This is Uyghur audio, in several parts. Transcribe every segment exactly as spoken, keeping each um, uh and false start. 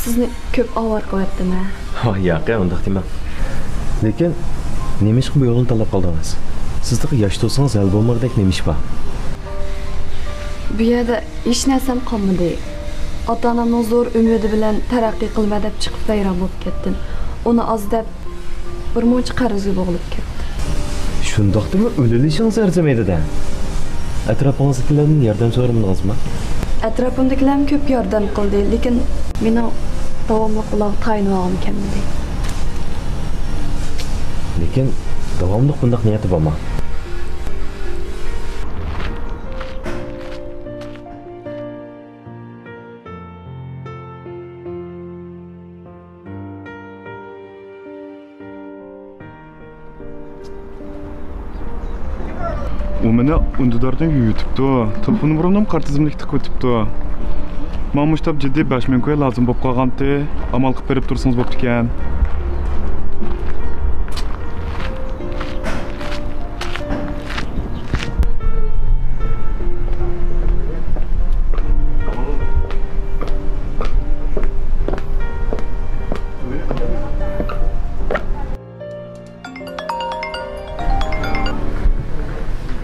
سىزنى كۆپ ئاۋارە قىلىۋەتتىم ھە؟ ھا، ياق، ئۇنداق دېمەڭ. لېكىن نېمىشقا بۇ يولنى تاللاپ قالدىڭىز؟ سىز تېخى ياش تۇرسىڭىز ھەل بولمىغۇدەك نېمە ئىش بار؟ بۇ يەردە ھېچ نەرسەم قالمىدى. ئاتا-ئانامنىڭ زور ئۈمىدى بىلەن تەرەققىي قىلىمەن دەپ چىقىپ ۋەيران بولۇپ كەتتىم. ئۇنى ئاز دەپ بىر مۇنچە قەرزگە بوغۇلۇپ كەتتىم. شۇنداقتىمۇ ئۆلۈۋېلىشىڭىز ئەرزىمەيدۇ-دە. ئەتراپىڭىزدىكىلەردىن ياردەم سورىمىدىڭىزمۇ؟ ئەتراپىمدىكىلەرمۇ كۆپ ياردەم قىلدى، لېكىن مېنىڭ داۋاملىق ئۇلارغا تايىنىۋالغۇم كەلمىدى. لېكىن داۋاملىق بۇنداق نىيەتتە بولماڭ. ئۇ مېنى ئۈندىداردىن يۇيۇۋېتىپتۇ. تېلېفون نومۇرۇمنىمۇ قارا تىزىملىككە تىقىۋېتىپتۇ. ماڭا مۇشتاپ جىددىي بەش مىڭ كوي لازىم بولۇپ قالغانتى. ئامال قىلىپ بېرىپ تۇرسىڭىز بوپتىكەن.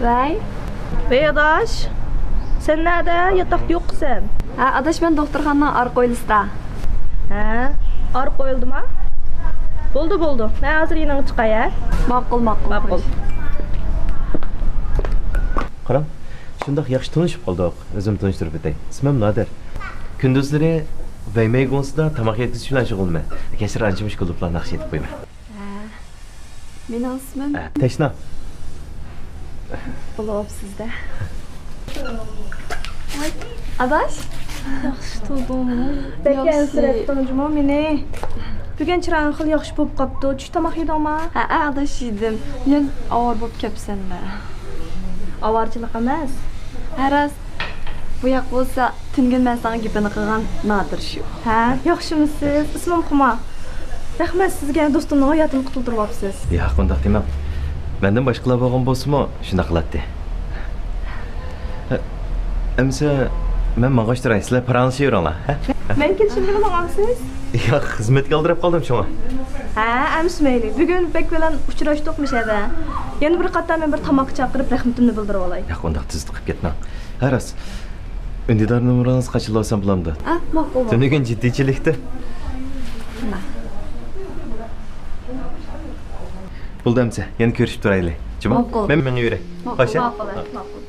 ۋەي. ۋەي ئاداش، سەن نەدە؟ ياتاقتا يوقسەن. ھە ئاداش، مەن دوختۇرخانىنىڭ ئارقا ھويلىسىدا. ھە، ئارقا ھويلىدىما؟ بولدى، بولدى، مەن ھازىر يېنىڭغا چىقاي ھە. ماقۇل، ماقۇل. ماقۇل. قاراڭ، شۇنداق ياخشى تونۇشۇپ قالدۇق. ئۆزۈمنى تونۇشتۇرۇپ ئۆتەي. ئىسمىم نادىر. كۈندۈزلىرى ۋەي مەي گۇڭسىدا تاماق يەتكۈزۈش بىلەن شۇغۇللىنىمەن. كەچلىرى ئانچە-مۇنچە كۇلۇبلاردا ناخشا ئېيتىپ قويىمەن. ھە. مېنىڭ ئىسمىم ھە، تەشنا. بولۇپ سىزدە. ئاداش. ياخشى تۇردۇڭمۇ؟ بەك ياخشى. ئەنسىرەتتىڭ جۇمۇ مېنى. بۈگۈن چىرايىڭ خېلى ياخشى بولۇپ قاپتۇ. چۈش تاماق يېدىڭمۇ؟ ھەئە ئاداش، يېدىم. يەنە ئاۋارە بولۇپ كەپسەنمۇ؟ ئاۋارىچىلىق ئەمەس. ھە راست. بۇ ياق بولسا تۈنۈگۈن مەن ساڭا گېپىنى قىلغان نادىر شۇ. ھە، ياخشىمۇسىز؟ ئىسمىم خۇما. رەھمەت سىزگە، دوستۇمنىڭ ھاياتىنى قۇتۇلدۇرۇۋاپسىز. ياق، ئۇنداق دېمەڭ. مەندىن باشقىلار بولغان بولسىمۇ شۇنداق قىلاتتى. ھە، ئەمىسە مەن ماڭغاچ تۇراي، سىلەر پاراڭلىشىۋېرىڭلار، ھە؟ مەن كېلىشىمنى بىلىڭىز. ياق، خىزمەتكە ئالدىراپ قالدىم شۇڭا. ھە، ئەمىسە مەيلى. بۈگۈن بەك بىلەن ئۇچراشتۇق مۇشەدە. يەنە بىر قېتىم مەن بىر تاماققا چاقىرىپ رەھمىتىمنى بىلدۈرۈۋالاي. ياق، ئۇنداق تېز چىقىپ كەتمەڭ. ھە راست. ئۈندىدار نومۇرىڭىزنى قاچىلىۋالسام بولامدۇ؟ ئە، ماقۇل. تۈنۈگۈن جىددىيچىلىكتە. بولدى ئەمىسە، يەنە كۆرۈشۈپ تۇرايلى. جۇمۇ؟ ماقۇل. مەن مېڭىۋېرەي. ماقۇل، خوش. ماقۇل، ماقۇل.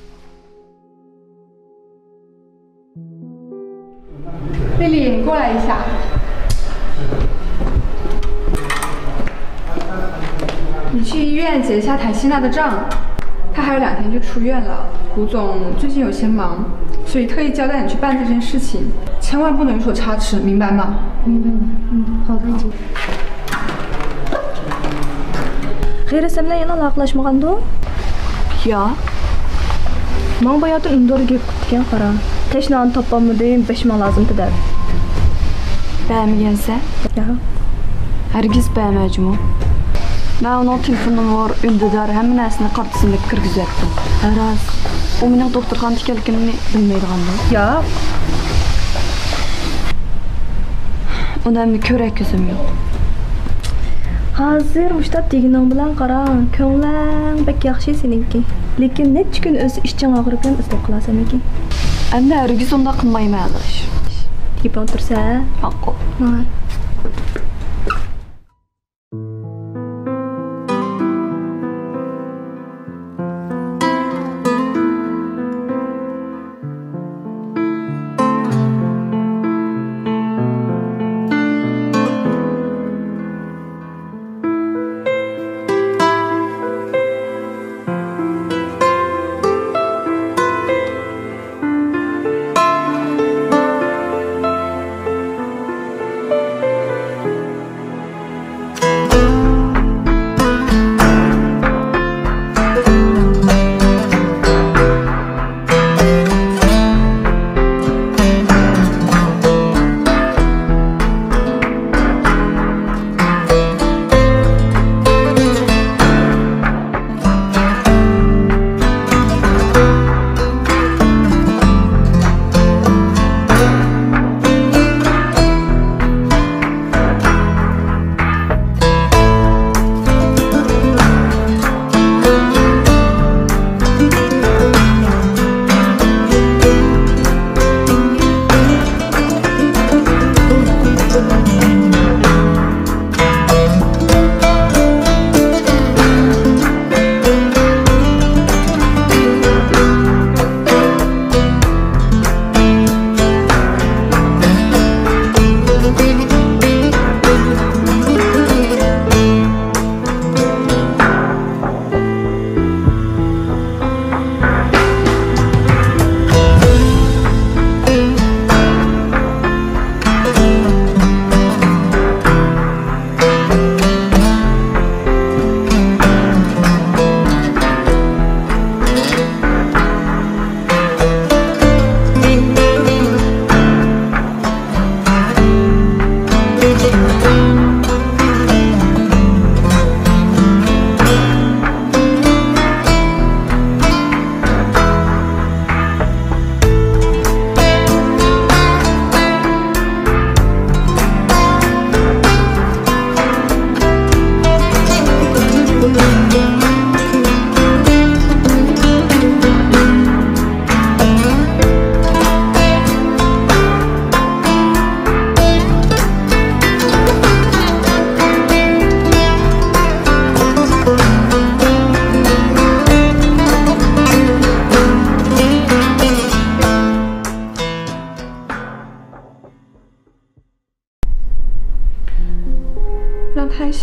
贝利，你过来一下。你去医院结一下台西娜的账，她还有两天就出院了。胡总最近有些忙，所以特意交代你去办这件事情，千万不能有所差池，明白吗？明白了。嗯，好的，姐。 غېرى سەن بىلەن يەنە ئالاقىلەشمىغاندۇ؟ ياق. ماڭا باياتىن ئۈندىداردا گەپ قىپتىكەن، قارا. تەشنانى تاپالمىدىم، بەش مىڭ لازىمتى دەپ. بەرمىگەنسەن؟ ياق. ھەرگىز بەرمە جۇمۇ. مەن ئۇنىڭ تېلېفون نومۇر، ئۈندىدار، ھەممە نەرسىنى قارا تىزىملىككە كىرگۈزۈۋەتتىم. ھە راست. ئۇ مېنىڭ دوختۇرخانىدا ئىكەنلىكىمنى بىلمەيدىغاندۇ؟ ياق. ئۇنى ئەمدى كۆرەر كۆزۈم يوق. ھازىر مۇشتاپ دېگىنىڭ بىلەن قاراڭ، كۆڭلۈڭ بەك ياخشى سېنىڭكى. لېكىن نەچچە كۈن ئۆتسە ئىچىڭ ئاغرىپ يەنە ئىزدەپ قالارسەن لېكىن. ئەمدى ھەرگىز ئۇنداق قىلمايمەن ئاداش. گېپىڭ تۇرسا. ماقۇل. ماڭاي.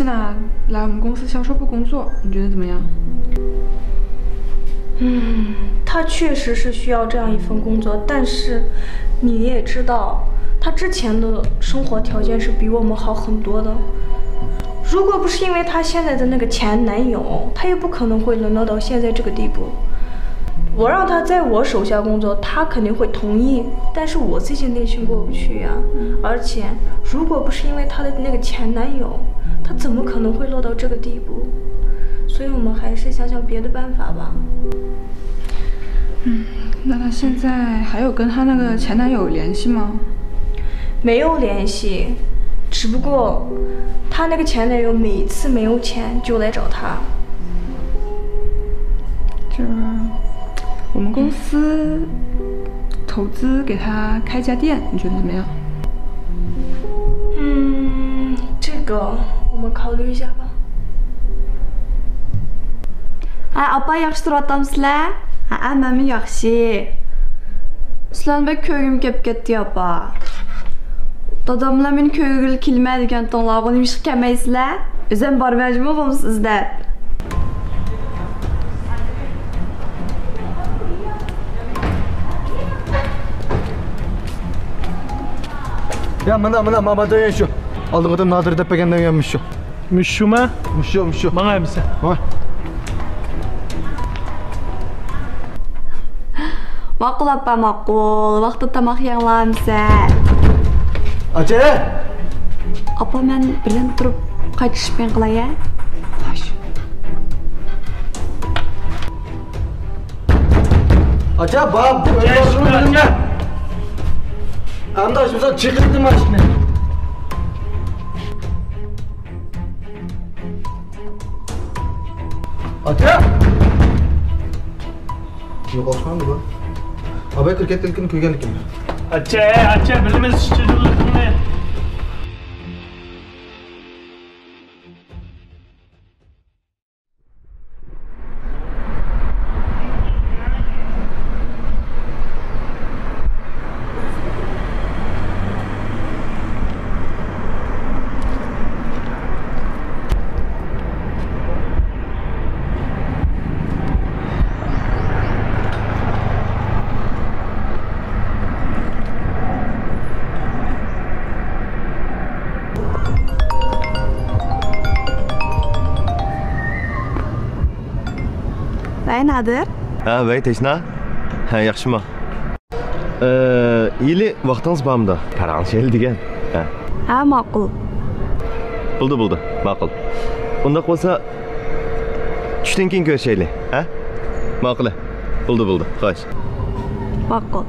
那来我们公司销售部工作，你觉得怎么样？嗯，他确实是需要这样一份工作，但是你也知道，他之前的生活条件是比我们好很多的。如果不是因为他现在的那个前男友，他也不可能会沦落到现在这个地步。我让他在我手下工作，他肯定会同意，但是我自己内心过不去呀。而且，如果不是因为他的那个前男友，他怎么可能会落到这个地步？所以我们还是想想别的办法吧。那她现在还有跟她那个前男友联系吗？没有联系，只不过她那个前男友每次没有钱就来找她。这，我们公司投资给她开家店，你觉得怎么样？嗯，这个我们考虑一下吧。 ھە، ئاپا، ياخشى تۇرۇۋاتامسىلەر؟ ھە، مەنمۇ ياخشى. سىلەرنى بەك كۆرگۈم كېلىپ كەتتى، ئاپا. داداملار مېنى كۆرگىلى كېلىمەن دېگەنتىڭلارغۇ، نېمىشقا كەلمەيسىلەر؟ ئۆزۈم بارىمەن جۇمۇ بولمىسا ئىزدەپ. يا مانا، مانا، مانا دېگەن شۇ. ئالدىغا نادىر دەپ بەرگەن دېگەنمىش شۇ. مۇشۇما؟ مۇشۇ، مۇشۇ. ماڭا ئەمىسە. ماڭا. ماقۇل ئاپا، ماقۇل. ۋاقتىدا تاماق يەڭلار ئەمىسە. ئاچا! ئاپا، مەن بىردەم تۇرۇپ قايتىشىپ قالاي ھە؟ ئاچا، باب، ئەمدى ئاشۇمسان چېقىلدى ماشىنا. ئاچا! يوق، ئوخشىمامدۇ بۇ؟ ئاباي كىرىپ كەتكەنلىكىنى كۆرگەنلىكىم. ئاچا، ئاچا، بىلىمىز شۇ جۇدۇنلۇقۇڭنى. ۋەي نادىر. ھە، ۋەي تەشنا. ھە، ياخشىمۇ؟ ئە، ھېلى ۋاقتىڭىز بارمىدۇ؟ پاراڭلىشايلى دېگەن. ھە. ھە، ماقۇل. بولدى، بولدى، ماقۇل. ئۇنداق بولسا، چۈشتىن كېيىن كۆرۈشەيلى، ھە؟ ماقۇل. بولدى، بولدى، خوش. ماقۇل.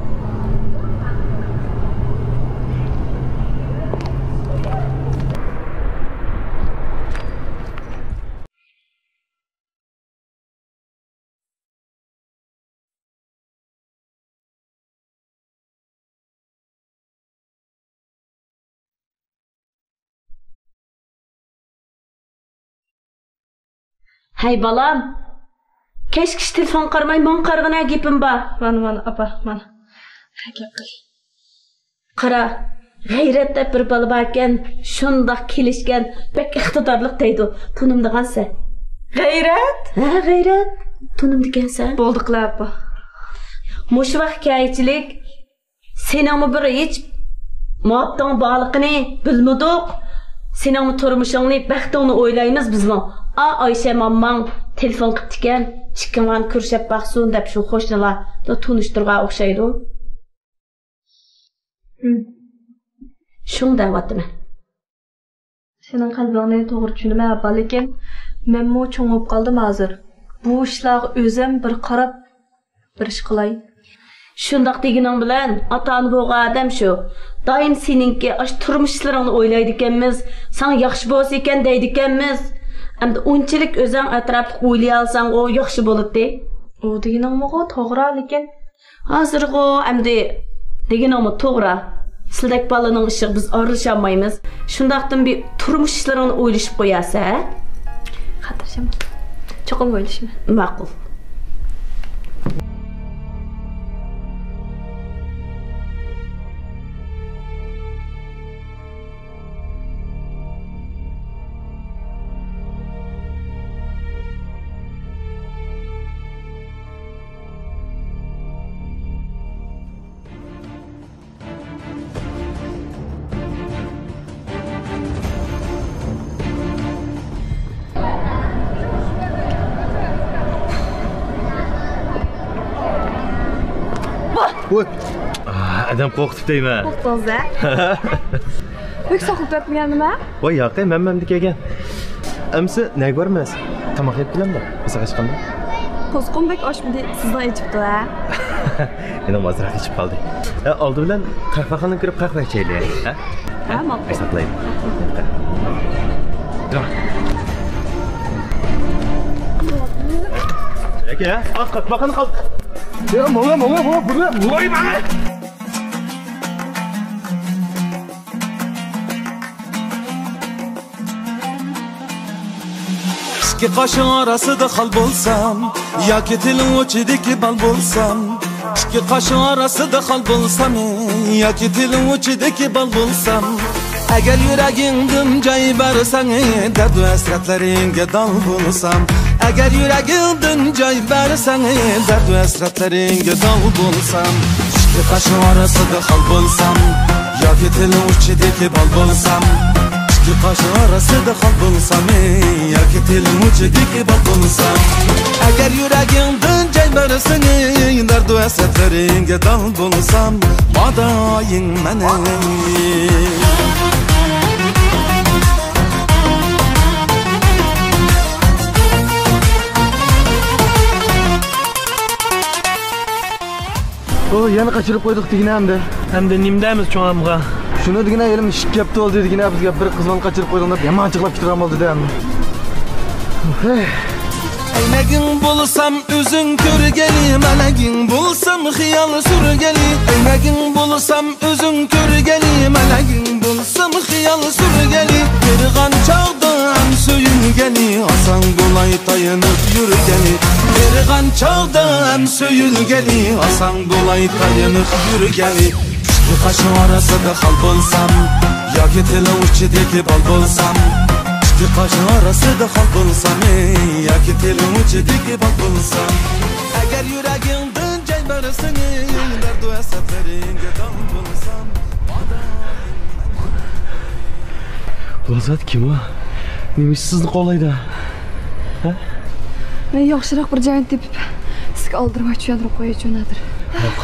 ھەي بالام، كەچكىچە تېلېفونغا قارىماي ماڭا قارىغىنا، گېپىم بار. مانا، مانا، ئاپا، مانا. گەپ قىل. قارا، غەيرەت دەپ بىر بالا باركەن، شۇنداق كېلىشكەن، بەك ئىقتىدارلىق دەيدۇ. تونۇمدىغانسەن؟ غەيرەت؟ ھە، غەيرەت. تونۇمدىكەنسەن. بولدى قىلە ئاپا. مۇشۇ ۋاقىت كەيچىلىك سېنىڭمۇ بىر ھېچ مۇھەببىتىڭ بارلىقىنى بىلمىدۇق. سېنىڭمۇ تۇرمۇشۇڭنى، بەختىڭنى ئويلايمىز بىزمۇ. ئا، ئايشەم ئامماڭ تېلېفون قىپتىكەن، ئىككىڭلارنى كۆرۈشەپ باقسۇن دەپ شۇ قوشنىلار تونۇشتۇرغان ئوخشايدۇ. شۇڭا دەۋاتىمەن. سېنىڭ قەلبىڭنى توغرا چۈشىنىمەن، ئاپا، لېكىن مەنمۇ چوڭ بولۇپ قالدىم ھازىر. بۇ ئىشلارغا ئۆزۈم بىر قاراپ، بىر ئىش قىلاي. شۇنداق دېگىنىڭ بىلەن، ئاتا-ئانا بولغان ئادەم شۇ. دائىم سېنىڭكى ئاشۇ تۇرمۇش ئىشلىرىڭنى ئويلايدىكەنمىز، ساڭا ياخشى بولسا ئىكەن دەيدىكەنمىز. ئەمدى ئۇنچىلىك ئۆزۈڭ ئەتراپلىق ئويلىيالساڭغۇ ياخشى بولاتتى. ئۇ دېگىنىڭمۇغۇ توغرا، لېكىن ھازىرغۇ ئەمدى دېگىنىڭمۇ توغرا. سىلىدەك بالىنىڭ ئىشىغا بىز ئارىلىشالمايمىز. شۇنداقتىن بىر تۇرمۇش ئىشلىرىڭنى ئويلىشىپ قويارسەن، ھە؟ خاتىرجەم. چوقۇم ئويلىشىمەن. ماقۇل. ۋوي. ئادەم قورقۇتۇپ دەيمەن. قورقتۇڭىز ھە؟ بەك ساقلاپ ئۆتمىگەن نېمە؟ ۋاي ياقى، مەن مەمدە كەلگەن. ئەمسە نەگە بارىمىز؟ تاماق يەپ كېلەمدۇ؟ ئىسسىق ئاچقاندا. قوزىقىم بەك ئاچمىدى، سىزنىڭ ئېچىپتۇ ھە؟ مېنىڭ ئازراق ئېچىپ قالدى. ئە، ئالدى بىلەن قەھۋەخانىغا كىرىپ قەھۋە ئىچەيلى ھە؟ ھە، ماقۇل. ئەي، ساقلايلى. ئاكا، ئاق قاپاقنى قال. يا، ماڭا، ماڭا، ماڭا، بۇنى. ۋاي، ماڭا. ئىككى قاشىڭ ئارىسىدا خال بولسام، ياكى تىلىڭ ئۇچىدىكى بال بولسام، ئىككى قاشىڭ ئارىسىدا خال بولسام، ياكى تىلىڭ ئۇچىدىكى بال بولسام، ئەگەر يۈرىكىڭدىن جاي بەرسەڭ، دەردۇ ھەسرەتلىرىڭگە دال بولسام، ئەگەر يۈرىكىڭدىن جاي بەرسەڭ، دەردۇ ھەسرەتلىرىڭگە دال بولسام، ئىككى قاشىڭ ئارىسىدا خال بولسام، ياكى تىلىڭ ئۇچىدىكى بال بولسام، ئىككى قاش ئارىسىدا خال بولسام، ياكى تىلىڭ ئۇچىدىكى بال بولسام، ئەگەر يۈرىكىڭدىن جاي بەرسىڭ، دەردۇ ھەسرەتلىرىڭگە دال بولسام، مادايىڭ مەن. ئۇ يەنە قاچۇرۇپ قويدۇق دېگىنە ئەمدى. ئەمدى نېمە دەيمىز چوڭامغا؟ شۇنى دېگىنە، ھېلىمۇ ئىككى ھەپتە بولدى دېگىنە، بىزگە بىر قىز بالىنى قاچۇرۇپ قويدۇڭ دەپ يامان جىقلاپ كېتىدىغان بولدى دە ئەمدى. ھەي. ئەينەگىڭ بولسام ئۆزۈڭ كۆرگىلى، مەلەگىڭ بولسام خىيال سۈرگىلى. ئەينەگىڭ بولسام ئۆزۈڭ كۆرگىلى، مەلەگىڭ بولسام خىيال سۈرگىلى. قېرىغان چاغدا ھەم سۆيۈلگىلى، ئاسان بولاي تايىنىپ يۈرگىلى. قېرىغان چاغدا ھەم سۆيۈلگىلى، ئاسان بولاي تايىنىپ يۈرگىلى. ئىككى قاش ئارىسىدا خال بولسام، ياكى تىلىڭ ئۇچىدىكى بال بولسام، ئىككى قاش ئارىسىدا خال بولسام، ياكى تىلىڭ ئۇچىدىكى بال بولسام، ئەگەر يۈرىكىڭدىن جاي بەرسىڭ، دەردۇ ھەسرەتلىرىڭگە دال بولسام. بۇ زات كىم ئۇ؟ نېمە ئۈچۈن سىزنى قوغلايدۇ؟ ھە؟ مەن ياخشىراق بىر جاينى تېپىپ، سىزگە ئالدىرىماي چۈشەندۈرۈپ قويايچۇ، نادىر. ياق.